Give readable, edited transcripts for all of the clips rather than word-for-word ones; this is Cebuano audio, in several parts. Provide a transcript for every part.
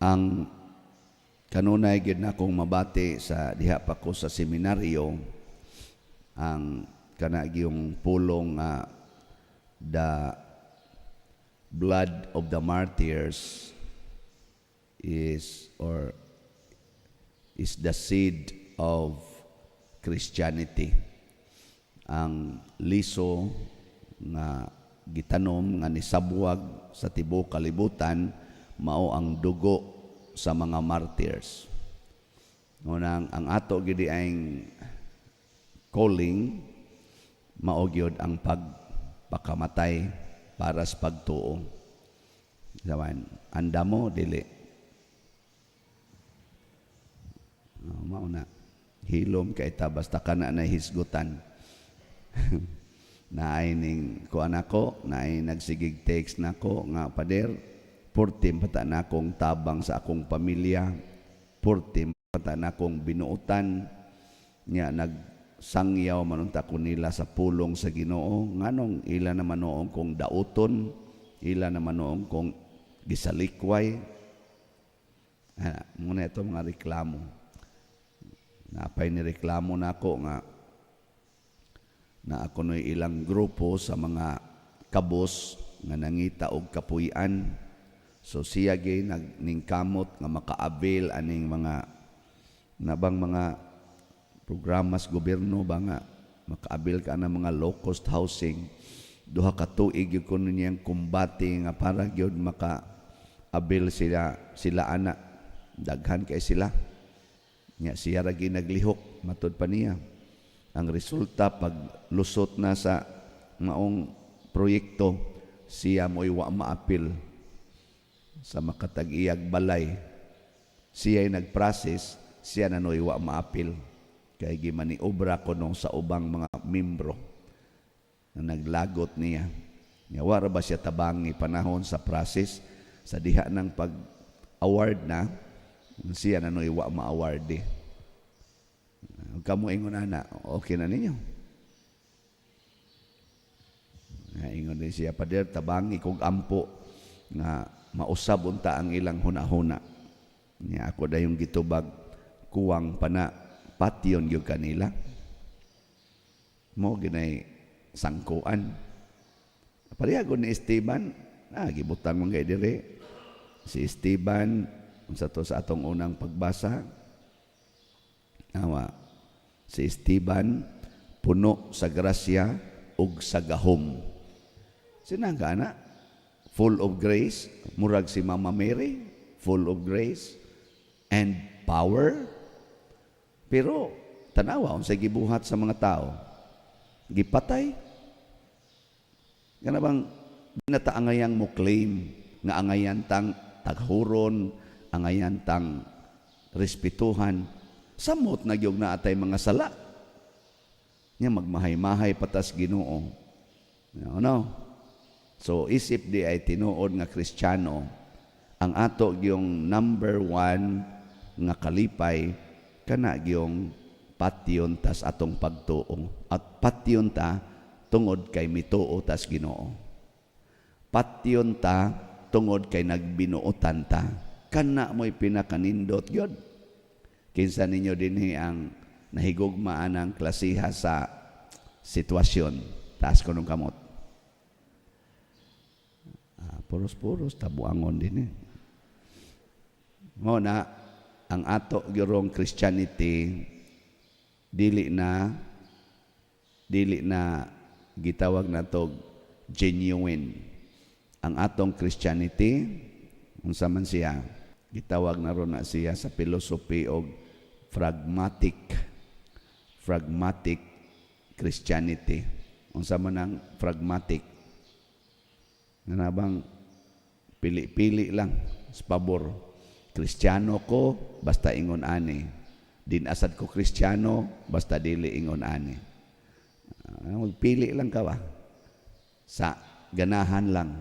Ang kanunay gyud na akong mabati sa diha pa ko sa seminaryo, ang kana gyung pulong nga "The blood of the martyrs is or is the seed of Christianity." Ang liso nga gitanom nga nisabwag sa tibuok kalibutan mao ang dugo sa mga martyrs. Ngunang ang ato gidi ang calling mao gyud ang pagpakamatay para sa pagtuo. Sawan, andamo dili. Oh, mao na. Hilom kay ta basta kana na hisgutan. Naay ning kuan ako, naay nagsigig text nako nga, "Pader, purtim pata na akong tabang sa akong pamilya, purtim pata na akong binuotan, nya nagsangyaw man unta ko nila sa pulong sa Ginoo, nganong ila naman noong kong dauton, ila naman noong kong gisalikway?" Ah, muna ito mga reklamo. Napay ni reklamo nako nga na ako no'y ilang grupo sa mga kabos nga nangita og kapuy-an. So siya gyud nagningkamot nga maka-avail aning mga nabang mga programas gobyerno ba nga maka-avail ka na mga low cost housing. 2 ka tuig gyud kuno niyang kumbate nga para gyud maka-avail sila sila ana. Daghan kay sila. Nya siya ra gyud naglihok matud pa niya. Ang resulta, pag lusot na sa maong proyekto, siya mo'y wa maapil sa makatag-iyag balay. Siya ay nag-process, siya na no'y wa maapil. Kay gimaniobra ko nung sa ubang mga membro na naglagot niya. Nya wara ba siya tabangi panahon sa process sa diha ng pag-award na, siya na no'y wa ma-award. Kamo ingon ana, okay na ninyo. Nga ingon din siya, "Pader, tabangi kog ampo nga mausab unta ang ilang hunahuna." Nya ako dayong gitubag, kuwang pana, patyon gyud kanila. Mo ginay sangkuan. Pareha ni Esteban, na gibutang man kay dire. Si Esteban unsa to sa atong unang pagbasa? Awa, si Esteban puno sa grasya ug sa gahom. Sinaga na, full of grace, murag si Mama Mary, full of grace and power. Pero tanawa unsay gibuhat sa mga tao. Gipatay. Kana bang nata angayang mo claim nga angayan tang taghuron, angayan tang respetuhan? Samot na gyud na atay mga sala. Nya magmahay-mahay patas Ginoo. Ano? So isip di ay tinuod nga Kristiyano, ang ato gyung number one nga kalipay kana gyung patyon tas atong pagtuo at patyon ta tungod kay mituo tas Ginoo. Patyon ta tungod kay nagbinuotan ta. Kana mo'y pinakanindot gyud. Kinsa ninyo dinhi ang nahigugmaan ang klasiha sa sitwasyon? Taas ko nung kamot. Ah, puros-puros tabuangon din eh. Mo na ang ato gyurong Christianity dili na gitawag nato genuine. Ang atong Christianity, unsa man siya? Gitawag na ron na siya sa philosophy og pragmatic Christianity. Unsa man ang pragmatic? Nga bang pili-pili lang sa pabor. Kristiyano ko basta ingon ani. Din asad ko Kristiyano basta dili ingon ani. Magpili lang ka ba? Sa ganahan lang.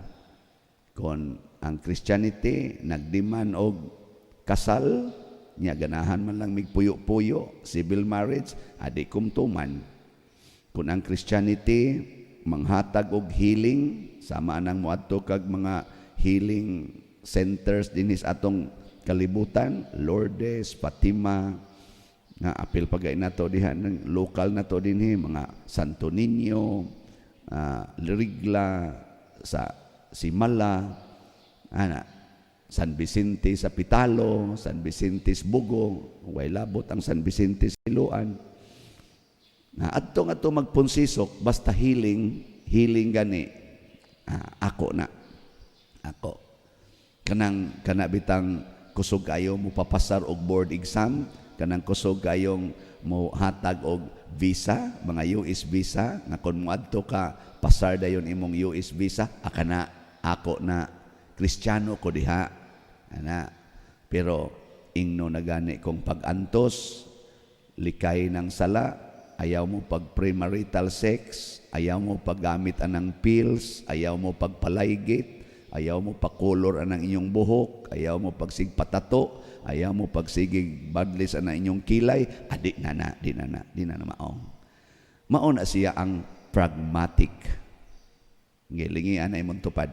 Kon ang Christianity nagdemand og kasal, nya ganahan man lang migpuyo-puyo, civil marriage, adi kumtuman. Kung ang Christianity manghatag og healing, sama nang moadto kag mga healing centers dinhi sa atong kalibutan, Lourdes, Fatima, nga apil pa gay nato diha ng local nato dinhi, mga Santo Niño, Rigla sa Simala, ana, San Vicente sa Pitalo, San Vicente sa Bugo, way labot ang San Vicente sa Liloan. Na adto nga to magpunsisok, basta healing, healing gani, ako na. Ako. Kanang kana bitang kusog kayo mo papasar og board exam, kanang kusog kayong mo hatag og visa, mga US visa, nga kon moadto ka pasar dayon imong US visa, akana ako na, Kristiyano ko diha. Ana. Pero ingno na gani kong pag-antos, likay ng sala, ayaw mo pag premarital sex, ayaw mo paggamit anang pills, ayaw mo pagpalaygit, ayaw mo pakolor anang inyong buhok, ayaw mo pagsigpatato, ayaw mo pagsigig badlis anang inyong kilay, adi na na, di na na, di na na mao. Mao na siya ang pragmatic. Gilingian na imong tupad.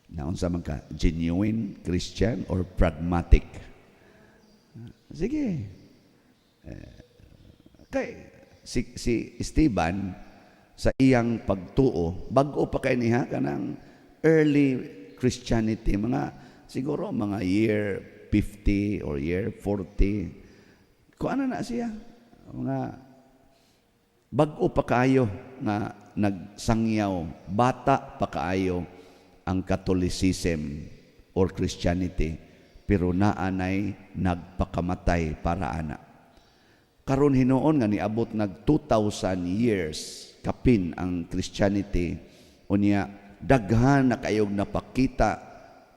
Naunsa man ka, genuine Christian or pragmatic? Sige. Eh, kay si Esteban sa iyang pagtuo, bag-o pa kay niya, kanang early Christianity, mga siguro mga year 50 or year 40. Kung ano na siya, mga bag-o pa kaayo nga nagsangyaw, bata pa kaayo ang Catholicism or Christianity, pero naanay nagpakamatay para ana. Karon hinuon nga niabot nag 2,000 years kapin ang Christianity, unya daghan na kayog napakita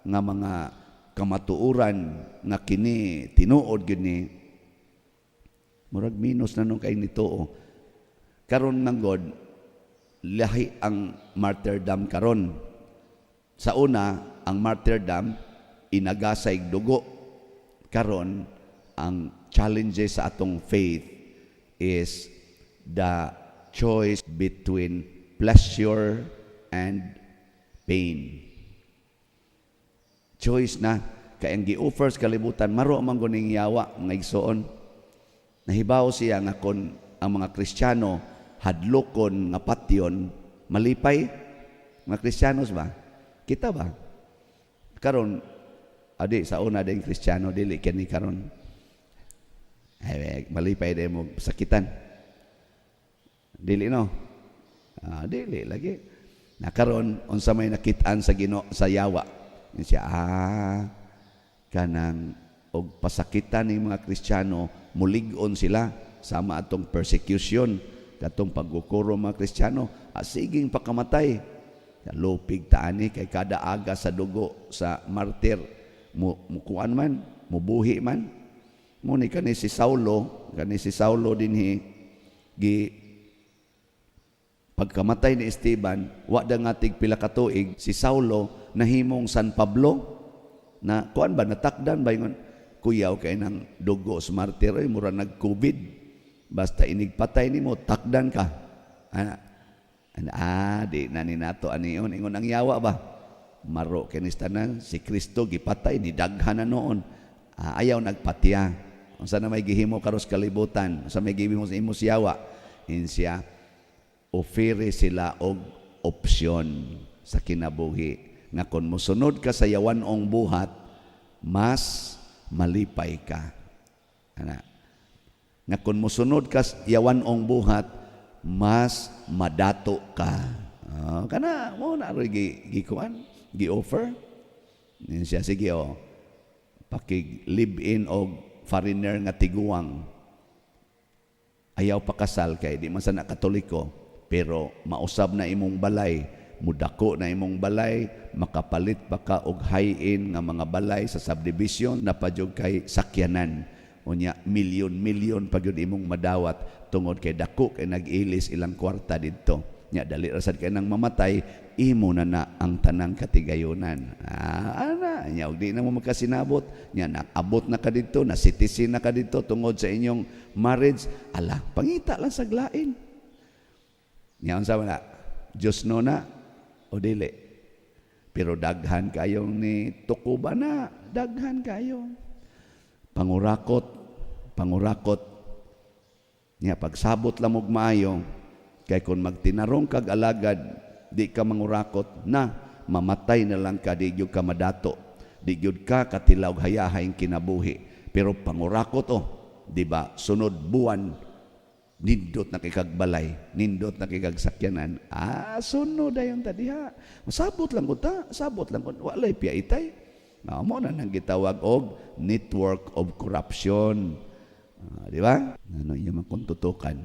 nga mga kamatuoran nga kini tinuod gyud ni, murag minus na nung kay nituo. Karon man god, lahi ang martyrdom karon. Sa una, ang martyrdom inagasay dugo. Karon, ang challenges sa atong faith is the choice between pleasure and pain. Choice na kay ang gi-offer sa kalibutan, maro man guning yawa, mga igsoon. Nahibaw siya nga kon ang mga Kristiyano hadlokon nga patyon, malipay mga Kristiyanos ba? Kita ba? Karon adi sa una din Kristiyano, dili kini karon. Ay, malipay din mo sakitan. Dili no? Ah, dili lagi. Na karon unsa may nakit-an sa Ginoo sa yawa? Yun siya, kanang og pasakitan ni mga Kristiyano, mulig-on sila, sama atong persecution, katong paggukuro mga Kristiyano, siging pakamatay. Lupig taani kay kada aga sa dugo sa martir mo mukuan man, mubuhi man. Mo ni kani si Saulo dinhi gi pagkamatay ni Esteban, wa da nga tig pila ka tuig, si Saulo nahimong San Pablo na kuan ba, natakdan ba, ingon kuyaw kay nang dugo sa martir ay mura nag-COVID, basta inigpatay nimo takdan ka ana. Ah, di na ni nato anion, ingon ang yawa ba, maro kinis tanan, si Kristo gipatay ni daghan na noon. Ah, ayaw nagpatya. Unsa na may gihimo karos kalibutan? Unsa may gihimo sa imo siyawa? Insiya ofere sila og opsyon sa kinabuhi nga kung mosunod ka sa yawan-ong buhat, mas malipay ka. Ana. Nga kung mosunod ka sa yawan-ong buhat, mas madato ka. Oh, kana mo na roy gi gikuan, gi-offer. Yun siya, sige oh. Pakig live-in og foreigner nga tiguang. Ayaw pakasal kay di man sa na Katoliko, pero mausab na imong balay, mudako na imong balay, makapalit pa ka og high-end nga mga balay sa subdivision, napadyog kay sakyanan. Unya milyon-milyon pa gyud imong madawat tungod kay dako kay nag-ilis ilang kwarta didto. Nya dali ra sad kay nang mamatay, imo na na ang tanang katigayonan. Ah, ana, nya og di na mo magkasinabot, nya nakabot na ka didto, na citizen na ka didto tungod sa inyong marriage, ala, pangita lang sa lain. Nya unsa man na? Diyos no na o dili? Pero daghan kayong ni tukuba na, daghan kayo. Pangurakot, pangurakot. Nya pagsabot lang og maayo, kay kung magtinarong kag alagad, di ka mangurakot na mamatay na lang ka, di gyud ka madato. Di gyud ka katilaw hayahay kinabuhi. Pero pangurakot oh, di ba? Sunod buwan, nindot na kay kag balay, nindot na kay kag sakyanan. Ah, sunod dayon ta diha. Sabot lang ko ta, sabot lang ko. Walay piyaitay. Mao na nang gitawag og network of corruption. Ah, di ba? Ano iya man kung tutukan.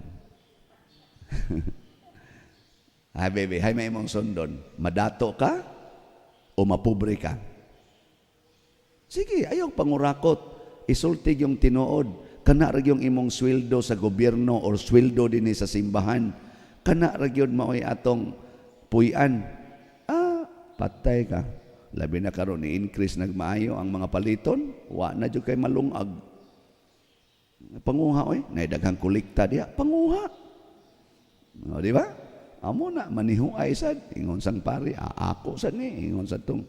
Ay, baby, hay may imong sundon. Madato ka o mapobre ka? Sige, ayaw pangurakot. Isulti yung tinuod. Kana ra yung imong sweldo sa gobyerno or sweldo dinhi sa simbahan. Kana ra gyud maoy atong puy-an. Ah, patay ka. Labi na karon ni increase nagmaayo ang mga paliton, wa na jud kay malungag. Panguha oy, nay daghang kolekta diha, panguha. O, di ba? Amo na manihuay sad ingon sang pari, ah, ako sad ni ingon sa tong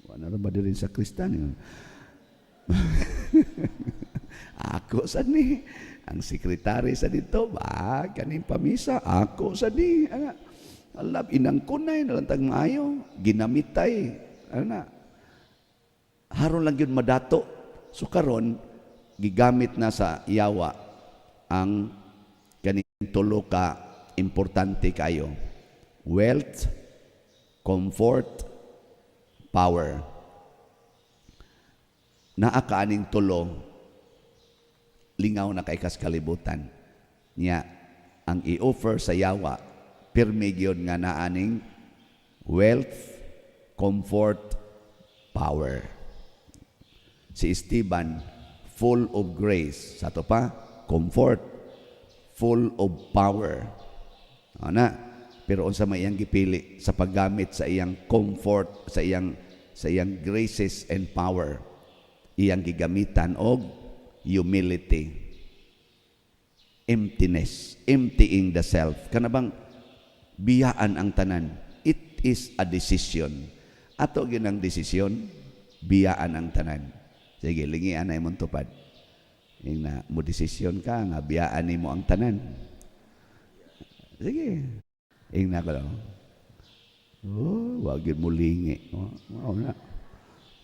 wa na ra ba diri sa kristan ingon. Ako sad ni ang sekretary sa dito ba kaning pamisa ako sad ni ana alab inang kunay nalantag maayo ginamitay ana haron lang gyud madato. So karon gigamit na sa yawa ang kaning tulo ka importante kayo: wealth, comfort, power. Naa ka aning tulo, lingaw na kay kas kalibutan. Nya ang i-offer sa yawa pirmi gyud nga naaning wealth, comfort, power. Si Esteban, full of grace. Sa ato pa, comfort, full of power. Ana, pero unsa may iyang gipili sa paggamit sa iyang comfort, sa iyang graces and power? Iyang gigamitan og humility. Emptiness, emptying the self. Kana bang biyaan ang tanan. It is a decision. Ato ginang desisyon, biyaan ang tanan. Sige, lingian na imong tupad. Ingna, mo desisyon ka nga biyaan nimo ang tanan. Sige. Ingna ko lang. Oh, wag yun mo lingi. Oh, mao na.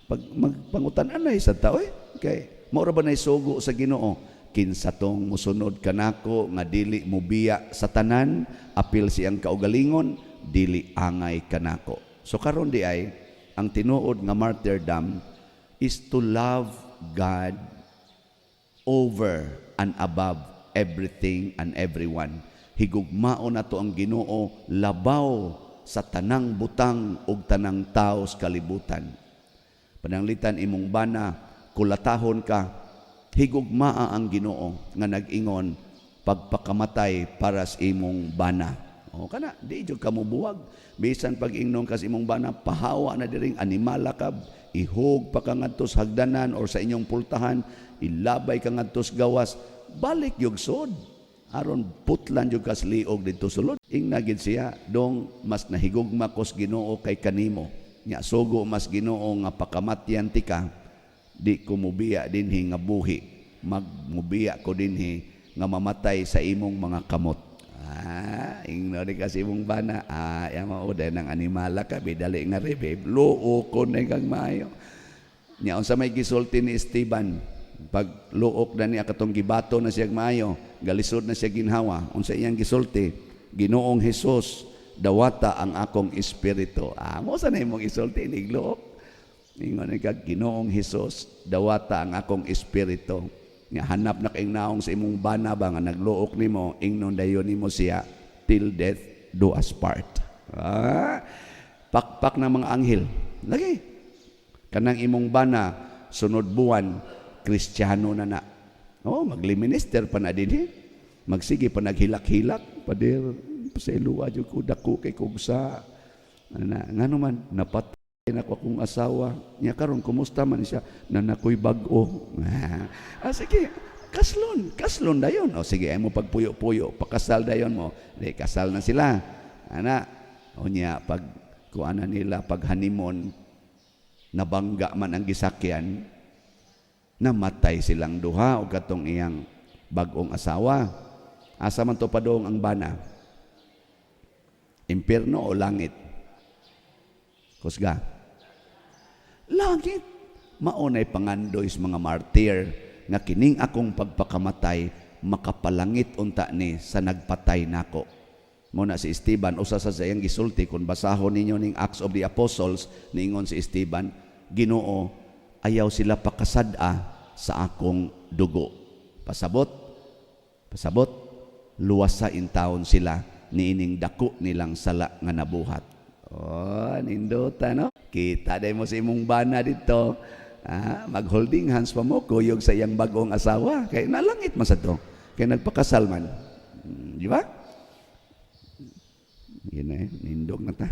Pag magpangutan-anay sa tao eh. Kay mao ra ba nay sugo sa Ginoo? Kinsa tong musunod kanako nga dili mobiya sa tanan, apil siyang kaugalingon, dili angay kanako. So karon di ay ang tinuod nga martyrdom is to love God over and above everything and everyone. Higugmaon nato ang Ginoo labaw sa tanang butang ug tanang tao sa kalibutan. Pananglitan imong bana, kulatahon ka, higugmaa ang Ginoo nga nag-ingon pagpakamatay para sa imong bana. O kana, di jud ka mobuwag. Bisan pag ingnon ka sa imong bana, pahawa na diring animala ka, ihog pa ka ngadto sa hagdanan or sa inyong pultahan, ilabay ka ngadto sa gawas, balik yug sod. Aron putlan jud kas liog didto sulod. Ingna gid siya, dong mas nahigugma kos Ginoo kay kanimo. Nya sugo mas Ginoo nga pakamatyan tika, di ko mubiya dinhi nga buhi, magmubiya ko dinhi nga mamatay sa imong mga kamot. Ah, ingno di kasi imong bana, ah, yang mao ng animala ka, bidali nga revive, luok ko na kang maayo. Nya unsa may gisulti ni Esteban pag luok na niya katong gibato na siya maayo, galisod na siya ginhawa, unsa iyang gisulti? "Ginoong Hesus, dawata ang akong espiritu." Ah, mo sa na imong isulti nigluok. Ingon ka, "Ginoong Hesus, dawata ang akong espiritu." Nga hanap na kay naong sa imong bana ba nga nagluok nimo, ingnon dayon nimo siya, "Till death do us part." Ah, pakpak ng mga anghel. Lagi. Kanang imong bana, sunod buwan, Kristiyano na na. Oh, magli-minister pa na din eh. Magsige pa naghilak-hilak. "Pader, pasayloa jud ko, dako kay kugsa. Ana, ngano man, napatay na ko akong asawa. Nya karon kumusta man siya? Nanakoy bag-o." Ah, sige, kaslon, kaslon dayon. O sige, ay mo pagpuyo-puyo, pakasal dayon mo. Di, kasal na sila. Ana, o niya, pag kuana nila, pag honeymoon, nabangga man ang gisakyan, namatay silang duha o katong iyang bag-ong asawa. Asa man to padong ang bana? Impierno o langit? Kusga. Langit. Maunay pangandoy sa mga martyr nga kining akong pagpakamatay, makapalangit unta ni sa nagpatay nako. Mao na si Esteban, usa sa iyang gisulti, kung basahon ninyo ning Acts of the Apostles, niingon si Esteban, "Ginoo, ayaw sila pakasad-a sa akong dugo." Pasabot, pasabot, luwasa intawon sila niining dako nilang sala nga nabuhat. Oh, nindota, no? Kita day mo sa imong bana dito. Ah, mag-holding hands pa mo, kuyog sa iyang bagong asawa. Kay nalangit man sa to. Kay nagpakasal man. Di ba? Yun eh, nindog na ta.